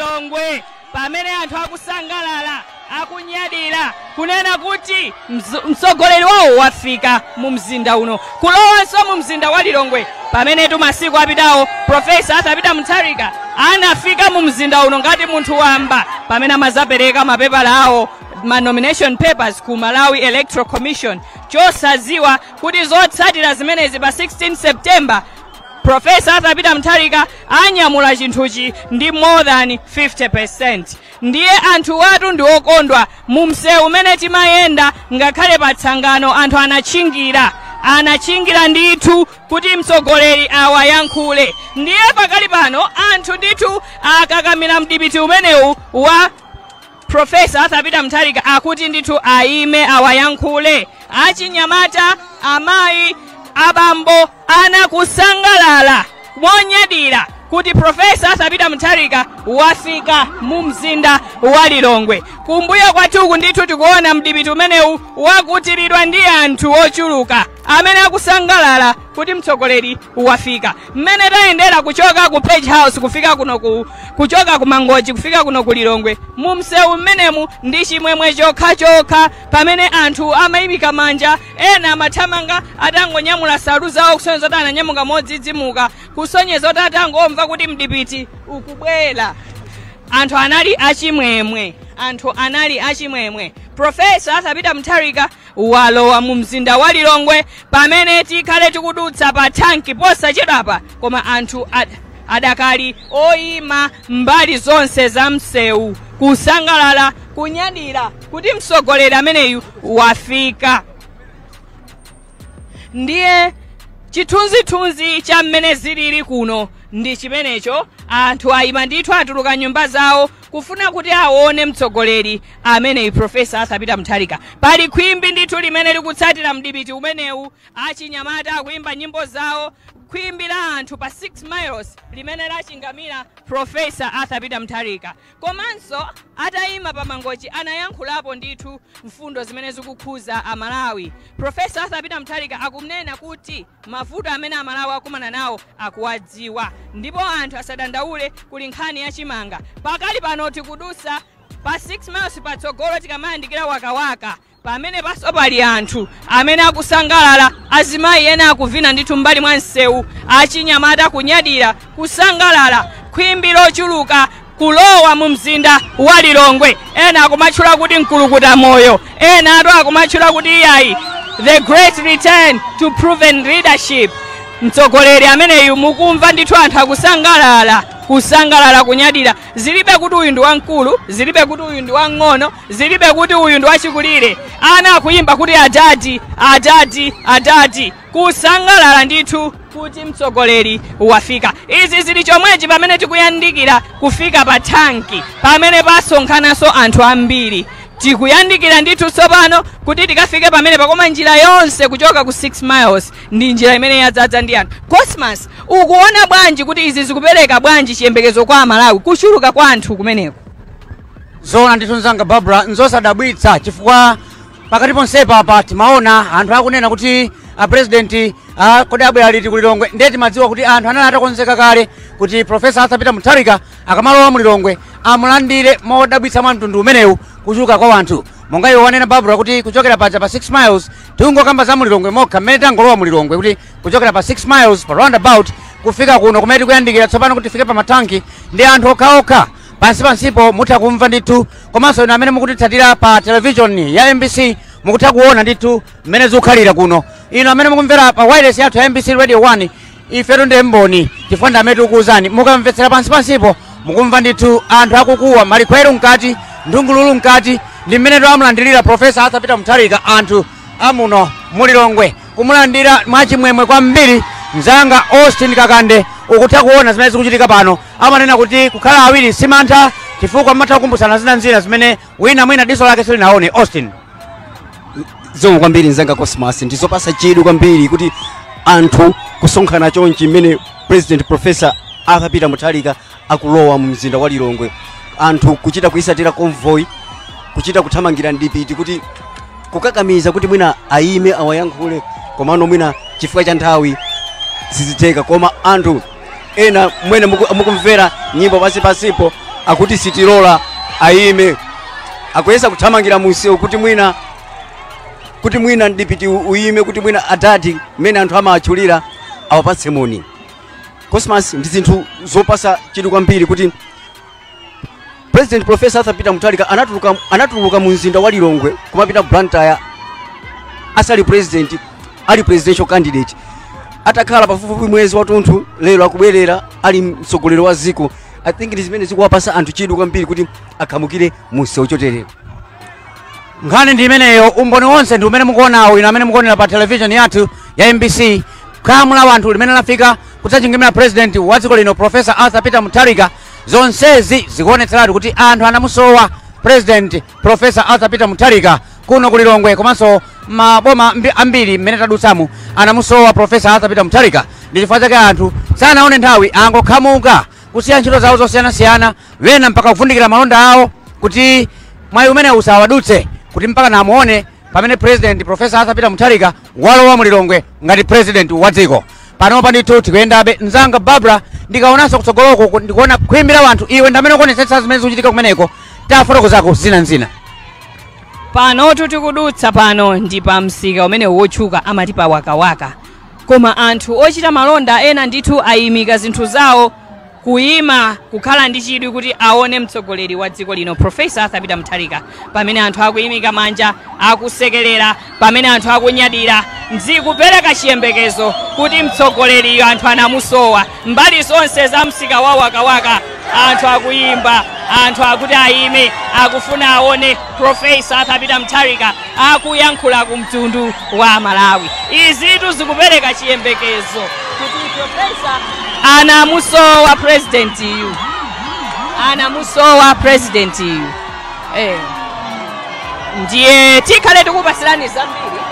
Lilongwe, pamene anthu akusangalala, akunyadira kunena kuti mtsogoleri wawo wafika mu mzinda uno, kulowanso mu mzinda wa Lilongwe, pamenetu masiku apitawo Profesa Arthur Peter Mutharika anafika mu mzinda uno ngati munthu wamba, pamene amazapereka mapepala awo, ma nomination papers, ku Malawi Electoral Commission, chosaziwa kuti zotsatira zimenezi pa 16 September Profesa Arthur Peter Mutharika anyamula chinthuchi ndi more than 50%. Ndiye anthu watu ndi okondwa. Mu msewu umene timayenda, ngakhale pa Tsangano, anthu anatchingira, anatchingira ndithu kuti mtsogoleri awayankhule. Ndiye pakali pano anthu ndithu akakamira mdipiti umenewu wa Profesa Arthur Peter Mutharika, akuti ndithu ayime awayankhule. Achinyamata, amayi, abambo, ana, kusangalala monyadira kuti Profesa Arthur Peter Mutharika wafika mu mzinda wa Lilongwe. Kumbuyo kwathuku ndithu tikuona mdipiti umenewu wakutiridwa ndi anthu ochuluka amene akusangalala kuti mtsogoleri wafika. Mmene tayendera kuchoka ku Page House kufika kuno kuchoka ku Mangochi kufika kuno ku Lilongwe, mu msewu mmenemu ndi chimwemwe chokhachokha, pamene anthu amayimika manja, ena amathamanga atangonyamula salu zawo, kusonyeza kuti ananyamuka modzidzimuka, kusonyeza kuti atangomva kuti mdipiti ukubwera, anthu anali achimwemwe, anthu anali achimwemwe. Profesa Arthur Peter Mutharika walowa mu mzinda wa Lilongwe, pamene tikhale tikudutsa pa tanki posachedwapa, koma anthu adakali oyima mbali zonse za msewu, kusangalala, kunyadira kuti mtsogoleri ameneyu wafika. Ndiye chithunzithunzi cha mmene zilili kuno ndi chimenecho. Anthu ayima ndithu, atuluka nyumba zawo kufuna kuti aone mtsogoleri ameneyu, Profesa Arthur Peter Mutharika. Pali khwimbi ndithu limene likutsatira mdipiti umenewu, achinyamata akuyimba nyimbo zawo, khwimbi la anthu pa 6 Miles limene lachingamira Profesa Arthur Peter Mutharika. Komanso atayima pa Mangochi anayankhulapo ndithu mfundo zimene zikukhuza Amalawi. Profesa Arthur Peter Mutharika akunena kuti mavuto amene Amalawi akumana nawo akuwadziwa, ndipo anthu asadandaule. Kuli nkhani yachimanga. Pakali pano tikudusa pa 6 Miles patsogolo, tikamayandikira Wakawaka, pamene paso pali anthu amene akusangalala. Azimayi ena akuvina ndithu mbali mwa msewu, achinyamata kunyadira, kusangalala, khwimbi lochuluka kulowa mu mzinda wa Lilongwe. Ena akumatchula kuti mkulukuta moyo, ena atu akumatchula kuti iyayi, the great return to proven leadership. Mtsogoleri ameneyu, mukumva ndithu anthu akusangalala, kusangalala, kunyadira. Zilibe kuti uyu ndi wamkulu, zilibe kuti uyu ndi wang'ono, zilibe kuti uyu ndi wachikulire. Ana akuyimba kuti adadi, adadi, adadi, kusangalala ndithu kuti mtsogoleri wafika. Izi zili chomwechi pamene tikuyandikira kufika pa tanki, pamene pasonkhananso anthu ambiri. Tikuyandikira ndithu tsopano kuti tikafike pamene pakoma. Njira yonse kuchoka ku 6 Miles ndi njira imene yadzadza ndi anthu. Cosmas, ukuona bwanji kuti izi zikupereka bwanji chiyembekezo kwa Amalawi, kuchuluka kwa anthu kumeneko? Zoona ndithu, mzanga Barbara, nzosadabwitsa, chifukwa pakati ponsepa apa timaona anthu akunena kuti a president kodi abwera liti ku Lilongwe? Ndiye timadziwa kuti anthu anali atakonzeka kale kuti Profesa Arthur Peter Mutharika akamalowa mu Lilongwe amulandire modabwitsa mwa mtundu umenewu, kuchuluka kwa anthu monga iwo wanena Barbara, kuti kuchokera paja pa 6 Miles, tingokamba za mulilongwe mokha, mmene tangolowa mulilongwe, kuti kuchokera pa 6 Miles pa roundabout kufika kuno kumene tikuyandikira tsopano kuti tifike pa matanki, ndi anthu okhaokha. Pansi pansipo mutha kumva ndithu, komanso inu amene mukutitsatira pa television ya MBC mukutha kuona ndithu mmene zikukhalira kuno. Inu amene mukumvera pa wireless yathu ya MBC Radio 1, ifetu ndi mboni, chifukwa ndi amene tikukuwuzani. Mukamvetsera pansi pansipo mukumva ndithu anthu akukuwa, malikhweru mkati, nthungululu mkati. Ndi mmene tamulandirira Profesa Arthur Peter Mutharika anthu amuno mulilongwe, kumulandira mwachimwemwe kwambiri. Mzanga Austin Kakande, ukutha kuona zimene zikuchitika pano. Amanena kuti kukhala awiri simantha, chifukwa mmatha kukumbutsana zina zina zimene wina mwina diso lake silinaone. Austin. Zikomo kwambiri, mzanga Cosmas. Ndizopasa chidwi kwambiri kuti anthu kusonkhana chonchi mmene President Professor Arthur Peter Mutharika akulowa mu mzinda wa Lilongwe, anthu kuchita kuyisatira convoy, kuchita kuthamangira ndipiti, kuti kukakamiza kuti mwina ayime awayankhule, komano mwina chifukwa cha nthawi sizitheka. Koma anthu ena mwene mukumvera nyimbo pansi pansipo. Akuti sitilola ayime. Akuyesa kuthamangira munsewu kuti mwina mdipiti uyime, kuti mwina adadi mmene anthu amatchulira awapatse moni. Cosmas, ndi zinthu zopasa chidwi kwambiri kuti President Professor Arthur Peter Mutharika anatuluka mu mzinda wa Lilongwe kumapita Blantyre asali president, ali presidential candidate. Atakhala pafupifupi mwezi watunthu, lero akubwerera ali mtsogoleri wa dziko. I think ndi zimene zikuwapasa anthu chidwi kwambiri kuti akhamukire munsewu choterera. Nkhani ndi imeneyo. Umboni wonse ndi umene mukuonawo, ino amene mukuonera pa television yathu ya MBC. Khamu la anthu limene lafika kudzachingimira president wa dziko lino, Professor Arthur Peter Mutharika. Zonsezi zikuonetseratu kuti anthu anamusowa President Professor Arthur Peter Mutharika kuno ku Lilongwe, komanso maboma ambiri mmene tadutsamo anamusowa Professor Arthur Peter Mutharika. Ndi chifukwa chake anthu sanaone nthawi, angokhamuka kusiya ntchito zawo zosiyanasiyana, wena mpaka kuvundikira malonda awo kuti mwayi umene usawadutse, kuti mpaka namuone pamene President Professor Arthur Peter Mutharika walowa mu Lilongwe ngati president wa dziko. Panopa ndithu tikuyendabe, mzanga Barbara. Ndikaonanso kutsogoloko ndikuona khwimbi la wanthu. Iwe ndamene ukuonetsetsa zimene zikuchitika kumeneko, tafotokozako zinanzina. Panotu tikudutsa pano ndi pa msika umene wotchuka amati pa Wakawaka, koma anthu ochita malonda ena ndithu ayimika zinthu zawo, kuyima kukhala ndi chidwi kuti aone mtsogoleri wa dziko lino, Professor Arthur Peter Mutharika. Pamene anthu akuyimika manja, akusekerera, pamene anthu akunyadira, nzikupereka chiyembekezo kuti mtsogoleriyo anthu anamusowa. Mbali zonse za msika wa Wakawaka anthu akuyimba, anthu akuti ayime, akufuna aone Professor Arthur Peter Mutharika akuyankhula ku mtundu wa Malawi. Izitu zikupereka chiyembekezo kuti professor anamusowa, president yu anamusowa, president yu. Ndiye tikhale tikupasirani zambiri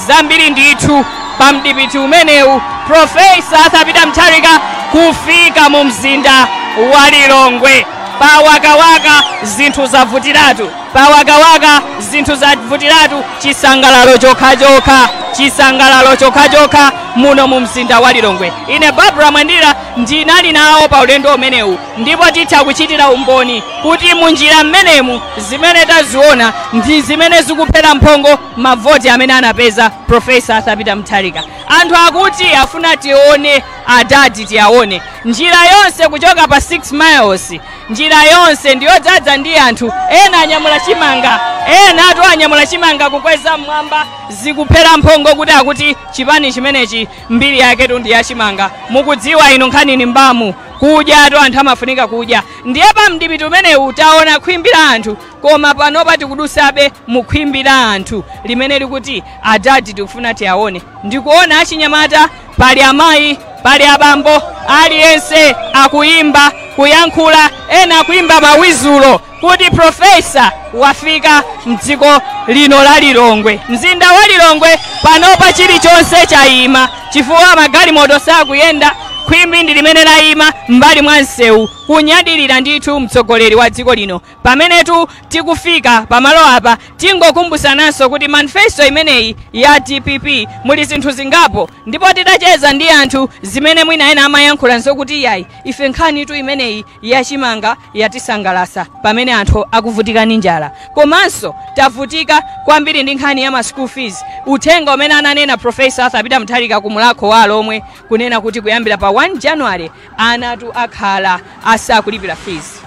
zambiri ndithu pa mdipiti umenewu, Professor Arthur Peter Mutharika kufika mu mzinda wa Lilongwe. Pawakawaka zinthu zavutiratu, pawakawaka zinthu zavutiratu. Chisangalalo chokhachokha, chisangalalo chokhachokha muno mu mzinda wa Lilongwe. Ine Barbara Mwandira ndinali nawo pa ulendo umenewu, ndipo titha kuchitira umboni kuti munjira mmenemu zimene taziona ndi zimene zikuphera mphongo mavoti amene anapeza Professor Arthur Peter Mutharika. Anthu akuti afuna tione adadi, tiaone. Njira yonse kuchoka pa 6 Miles, njira yonse ndiyodzaza ndi anthu. Ena anyamula chimanga, ena atu anyamula chimanga kukweza mmwamba, zikuphera mphongo kuti akuti chipani chimenechi mbiri yaketu ndi yachimanga. Mukudziwa inu, nkhanini mbamu kudya atu, anthu amafunika kudya. Ndiye pa mdipiti umenewu taona khwimbi la anthu, koma panopa tikudusabe mu khwimbi la anthu limene likuti adadi tikufuna tiaone. Ndikuona achinyamata, pali amayi, pali abambo, aliyense akuyimba, kuyankhula, ena akuyimba mawizulo kuti professor wafika mdziko lino la Lilongwe. Mzinda wa Lilongwe panopa chilichonse chayima chifukwa magalimoto sakuyenda. Khwimbi ndi limene layima mbali mwa msewu kunyadirira ndithu mtsogoleri wa dziko lino. Pamenetu tikufika pamalo apa, tingokumbusananso kuti manifesto imeneyi ya DPP muli zinthu zingapo, ndipo tidacheza ndi anthu zimene mwina ena amayankhulanso kuti iyayi, ife nkhanitu imeneyi yachimanga yatisangalasa pamene anthu akuvutika ndi njala, komanso tavutika kwambiri ndi nkhani ya ma school fees. Uthenga umene ananena Professor Arthur Peter Mutharika kumulakho wa Alomwe kunena kuti kuyambira pa 1 January anatu akhala asakulipira fees.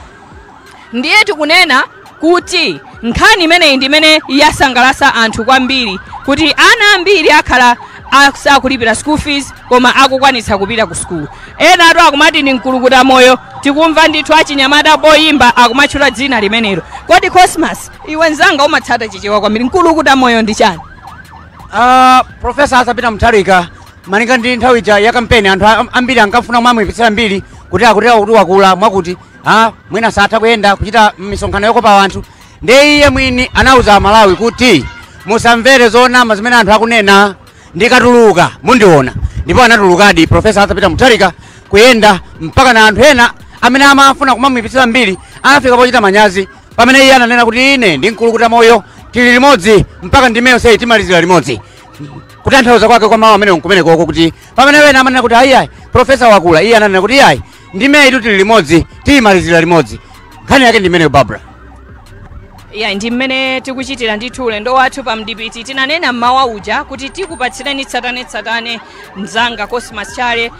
Ndiye tikunena kuti nkhani imeneyi ndi imene yasangalasa anthu kwambiri, kuti ana ambiri akhala asakulipira school fees koma akukwanitsa kupita ku school. Ena atu akumati ndi mkulukuta moyo. Tikumva ndithu achinyamata poyimba akumatchula dzina limenelo. Kodi Cosmas, iwe nzanga umatsata Chichewa kwambiri, mkulukuta moyo ndi chani? Professor Arthur Peter Mutharika, malinga ndi nthawi ija ya kampeni, anthu ambiri ankafuna kumamuyipitsira mbiri kuti akutera kuti wakula mwakuti mwina satha kuyenda kuchita misonkhano yokopa anthu. Ndiye iye mwini anauza Amalawi kuti musamvere zonama zimene anthu akunena, ndikatuluka mundiona. Ndipo anatulukadi Professor Arthur Peter Mutharika kuyenda mpaka na anthu ena amene amafuna kumamuyipitsira mbiri anafika pochita manyazi pamene iye ananena kuti ine ndi mkulukuta moyo tili limodzi mpaka ndimeyo sei timalizira limodzi. Kutanthauza kwake kwa mawu amene nkumenekoko kuti pamene wena amanena kuti ayiayi, professor wakula, iye ananena kuti iyayi, ndimeyi tili limodzi, tiyimalizira limodzi. Nkhani yake ndi imeneyo, Barbara. Ya, ndi mmene tikuchitira ndithu ulendo wathu pa mdipiti. Tinanena mmawa uja kuti tikupatsireni tsatanetsatane. Mzanga Cosmas Chale,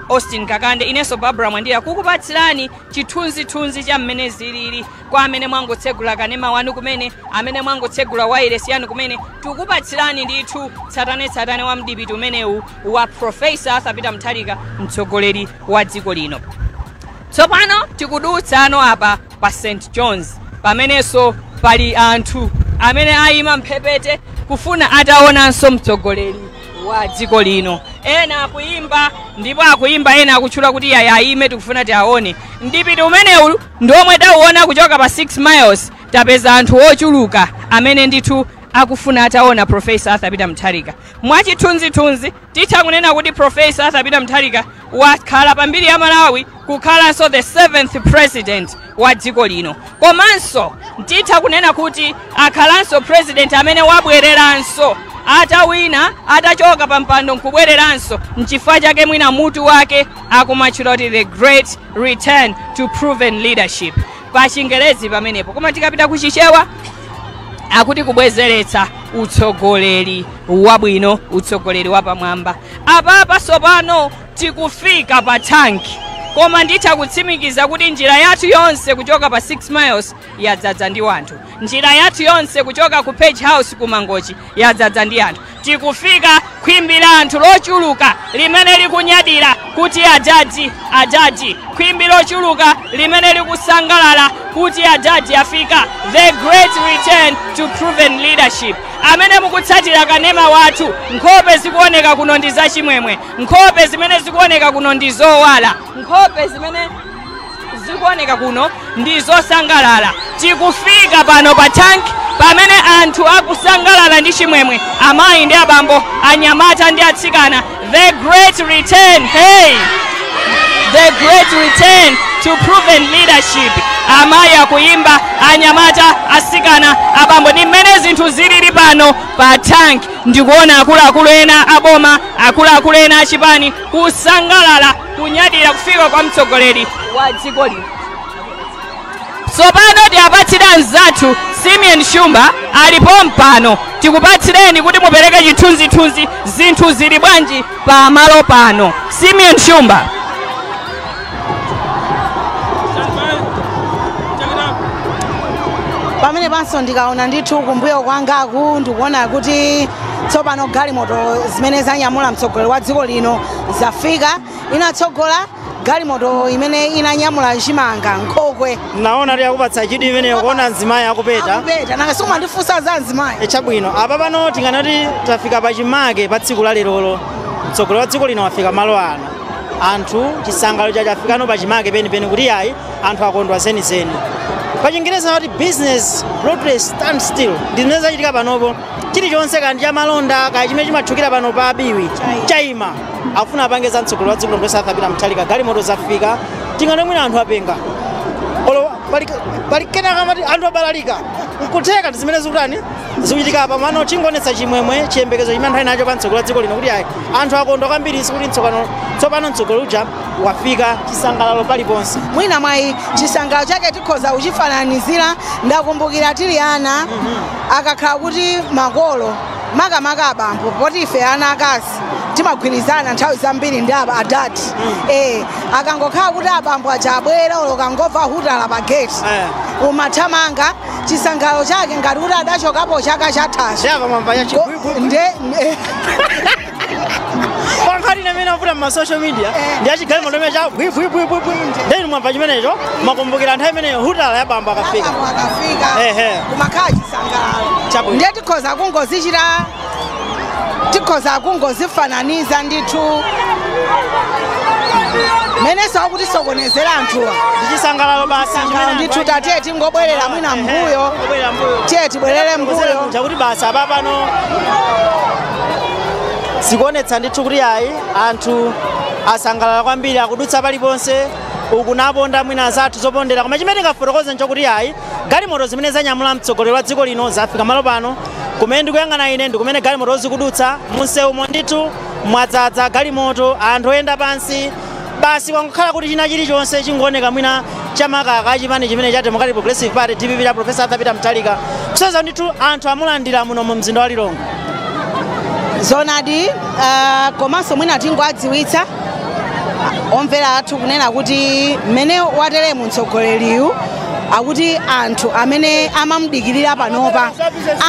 Austin Kakande, inenso Barbara Mwandira, kukupatsirani chithunzithunzi cha mmene zilili. Kwa amene mwangotsegula kanema wanu kumene, amene mwangotsegula wailesi yanu kumene, tikupatsirani ndithu tsatanetsatane wa mdipiti umenewu wa Profesa Arthur Peter Mutharika, mtsogoleri wa dziko lino. Tsopano tikudutsano apa pa St Johns, pamenenso pali anthu amene ayima mphepete kufuna ataonanso mtsogoleri wa dziko lino. Ena akuyimba, ndipo akuyimba, ena akutchula kuti yaya ayime, tikufuna tiaone. Mdipiti umenewu ndiomwe tauona kuchoka pa 6 Miles. Tapeza anthu ochuluka amene ndithu akufuna ataona Profesa Arthur Peter Mutharika. Mwachithunzithunzi titha kunena kuti Profesa Arthur Peter Mutharika wakhala pambiri ya Malawi kukhalanso the seventh president wa dziko lino, komanso titha kunena kuti akhalanso president amene wabwereranso atawina, atachoka pa mpando nkubwereranso. Nchifukwa chake mwina mutu wake akumatchula kuti "The Great Return to Proven Leadership" pa Chingerezi pamenepo, koma tikapita kuchichewa akuti kubwezeretsa utsogoleri wabwino, utsogoleri wapamwamba. Apapa tsopano tikufika pa Tanki, koma nditha kutsimikiza kuti njira yathu yonse kuchoka pa 6 Miles yadzadza ndi anthu. Njira yathu yonse kuchoka ku Page House ku Mangochi yadzadza ndi anthu. Tikufika khwimbi la anthu lochuluka limene likunyadira kuti ajaji, ajaji, khwimbi lochuluka limene likusangalala kuti ajaji afika. The great return to proven leadership. Amene mukutsatira kanema wathu, nkhope zikuoneka kuno ndi zachimwemwe, nkhope zimene zikuoneka kuno ndi zowala, nkhope zimene zikuoneka kuno ndi zosangalala. Tikufika pano pa Tank pamene anthu akusangalala ndi chimwemwe, amayi ndi abambo, anyamata ndi atsikana. The great return, hey, the great return to proven leadership. Amayi akuyimba, anyamata, atsikana, abambo. Ndi mmene zinthu zilili pano pa Tank. Ndikuona akuluakulu ena aboma, akuluakulu ena achipani kusangalala, kunyadira kufika kwa mtsogoleri wa dziko lino. Tsopano tiapatsire anzathu, Simeon Shumba alipo mpano, tikupatsireni kuti mupereke chithunzithunzi zinthu zili bwanji pa malo pano. Simeon Shumba. Pamene panso ndikaona ndithu kumbuyo kwangaku, ndikuona kuti tsopano galimoto zimene zanyamula mtsogoleri wa dziko lino zafika. Inatsogola galimoto imene inanyamula chimanga, nkhokwe. Naona liyakupatsa chidwi imeneyo kuona mzimayi akupeta. Akupeta, nanga siumandifunsa za mzimayi? Chabwino, apa pano tinganati tafika pachimake pa tsiku la lerolo. Mtsogoleri wa dziko lino wafika malo ano, anthu chisangalalo chachafikano pachimake penipeni kuti ayi, anthu akondwa zenizeni. Pachingereza kuti business broadly stand still, ndi zimene zachitika panopo. Chilichonse kandi cha malonda kaya chimene chimatchukira pano pa Biwi chayima, akufuna apange za mtsogoleri wa dziko lino Profesa Arthur Peter Mutharika. Galimoto zafika, tingano mwina anthu apenga olo pali kenaka amati anthu abalalika, nkutheka ndi zimene zikutani zikuchitika apa mano. Chingonetsa chimwemwe, chiyembekezo chimene anthu ali nacho pa mtsogoleri wa dziko lino kuti ayi, anthu akondwa kwambiri sikuti tsopano mtsogoleri uja wafika, chisangalalo paliponse. Mwina mwayi chisangalalo chake tikhoza kuchifananizira, ndakumbukira tili ana, akakhala kuti makolo, makamaka abambo, poti ife ana akazi timagwirizana nthawi zambiri ndi aba adati, akangokhala kuti abambo aja abwera, olo kangomva hutala pa gate, umathamanga. Chisangalalo chake ngati kuti adachokapo chaka chathacho. Chapa mwamva chachi Nde pankhani imene avuta ma social media ndi achigalimoto imene cha bwibwibwibwi, ndeni mwamva chimenecho, makumbukira nthawi imeneyo hutala ya bambo akafika. Abambo akafika kumakhala chisangalalo. Chabwino. Ndiye tikhoza kungozichita, tikhoza kungozifananiza ndithu menenso akutisokonezera anthuwa. Ndi chisangalalo basi Chisangalalo chimene ndithu. anthu Tatiye tingobwerera mwina mbuyo. Kubwerera mbuyo. Tiye tibwerere mbuyo. Chakuti basi apa pano zikuonetsa ndithu kuti ayi, anthu asangalala kwambiri, akudutsa paliponse uku naponda mwina zathu zopondera. Koma chimene tingafotokoze nchokuti ayi, galimoto zimene zanyamula mtsogoleri wa dziko lino zafika malo pano. Kumene ndikuyang'ana ine ndi kumene galimoto zikudutsa munsewumo ndithu, mwadzaza galimoto, anthu oyenda pansi, basi kwangokhala kuti china chilichonse chingooneka mwina Chamakaka chipani chimene cha Democratic Progressive Party, DPP, cha Professor Arthur Peter Mutharika. Kusonyeza ndithu anthu amulandira muno mu mzinda wa Lilongwe. Zonadi, komanso mwina tingoadziwitsa omvera athu kunena kuti mmene wateremu mtsogoleriyu, akuti anthu amene amamudikirira panopa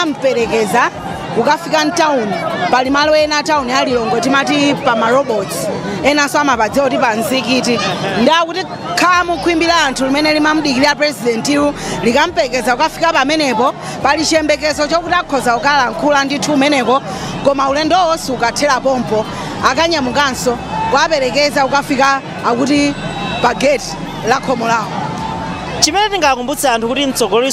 amperekeza kukafika mtawuni. Pali malo ena tawuni ya Lilongwe timati pa marobots, enanso amapadziwa kuti pa mzikiti. Ndakuti khamu, khwimbi la anthu limene limamudikirira presidentiyu likamperekeza kukafika pamenepo. Pali chiyembekezo chokuti akhoza kukalankhula ndithu umeneko, koma ulendowo sukathera pompo. Akanyamukanso kuwaperekeza kukafika akuti pa gate la khomo lawo. Chimene tingakumbutse anthu kuti mtsogoleri